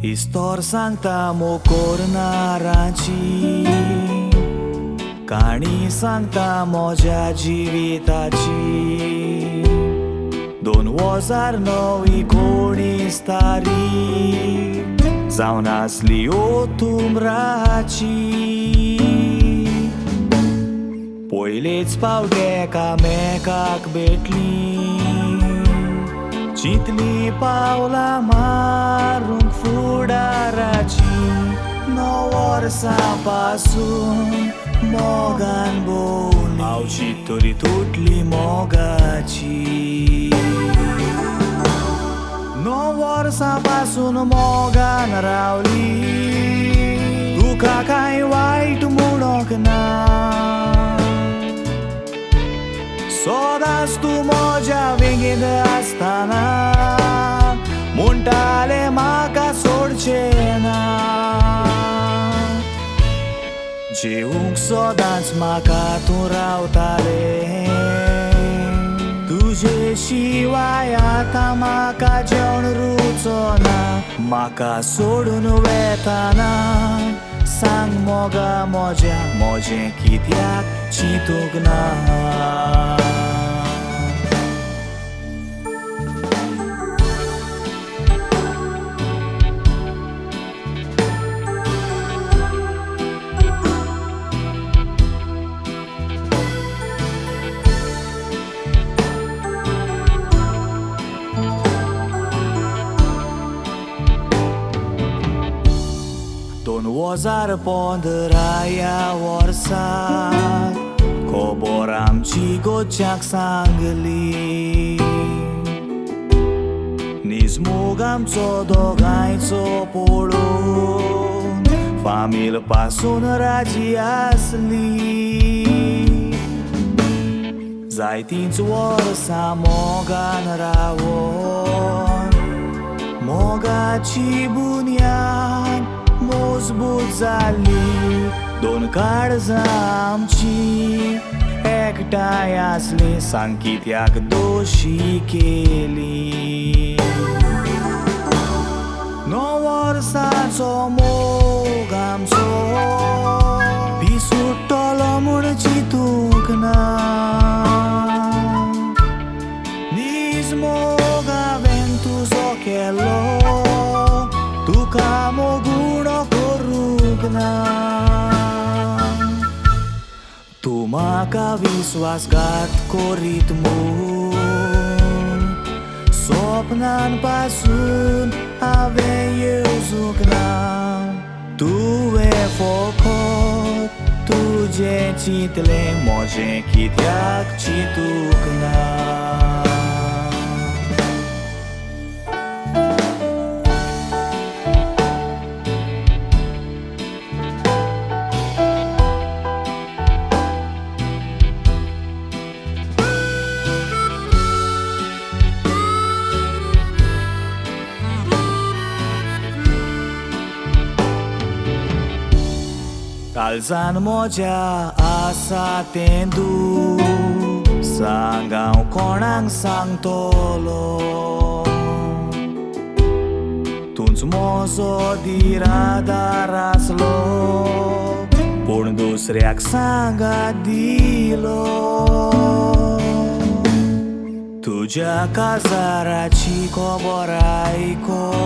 Store सांगता मोकोरनाराची काणी सांगता म्हज्या जिविताची 2009 19 तारीख जावन आसली ओतुमराची पयलेच पावट एकामेकाक भेटली चिंतली पावलां मारूंक फुडाराची 9 वर्सां पासून मोगान भोंवली हांव चिंततरी तुटली मोगाची 9 वर्सां पासून मोगान रावली तुका कांय वायट म्हणूंक ना सदांच तूं म्हज्या वेंगेंत आसतना म्हणटालें म्हाका सोडचें ना जेवंक सदांच म्हाका तूं रावतालें तुजे शिवाय आतां म्हाका जेवण रुचना म्हाका सोडून वेतना सांग मोगा म्हज्या म्हजें कित्याक चिंतूंक ना दोन 2015 ह्या वर्सा खबर आमची गोच्याक सांगली नीज मोग आमचो दोगांयचो पळोवन फामील पासून राजी आसली जायतींच वर्सां मोगान रावोन मोगाची बुन्याद मजबूत जाली दोन काळजां आमची एकठांय आसली सांग कित्याक दोशी केली 9 वर्सांचो मोग आमचो विसुट्टलो म्हूण चिंतूंक ना नीज मोग हांवें तुजो केलो तुका मोगुणो करूंक ना तूं म्हाका विस्वासघात करीत म्हूण सपनान पासून हांवें येवजूंक ना तुवें फकत तुजें चिंतलें म्हजें कित्याक चिंतूंक ना काळजान म्हज्या आसा तें दूख सांग हांव कोणाक सांगतलो तूंच म्हजो दिरादार आसलो पूण दुसऱ्याक सांगात दिलो तुज्या काजाराची खबर आयकोन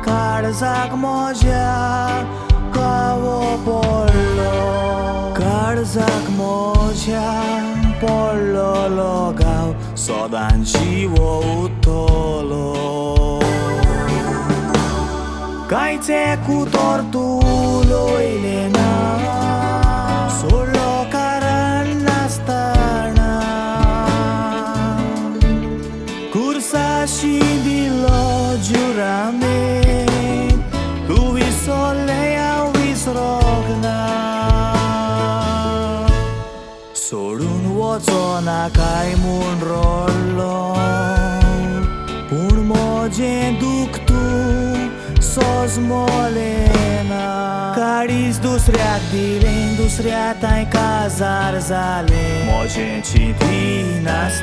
काळजाक म्हज्या घावो पडलो काळजाक म्हज्या पडलेलो घाव सदांच जिवो उरतलो कांयच एक उतर तूं उलयलें ना सोडलो कारण नासतना खुर्साशी दिलो जुरामेंत तूं विसरलें हांव विसरोंक ना सोडून वचना काय म्हूण रडलो पूण म्हजें दूख तूं सोजमलें ना काळीज दुसऱ्याक दिलें दुसऱ्या तांय काजार जालें म्हजें चिंतिनासतना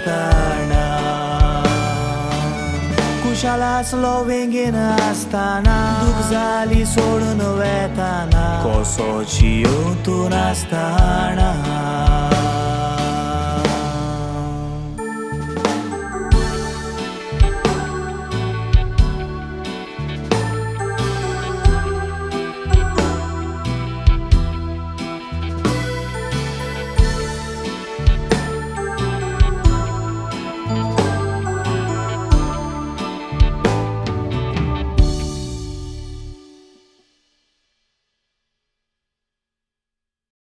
खुशाल आसलो वेंगेन आसतना, दूख जाली सोडून वेताना, कसो जियों तूं नासतना.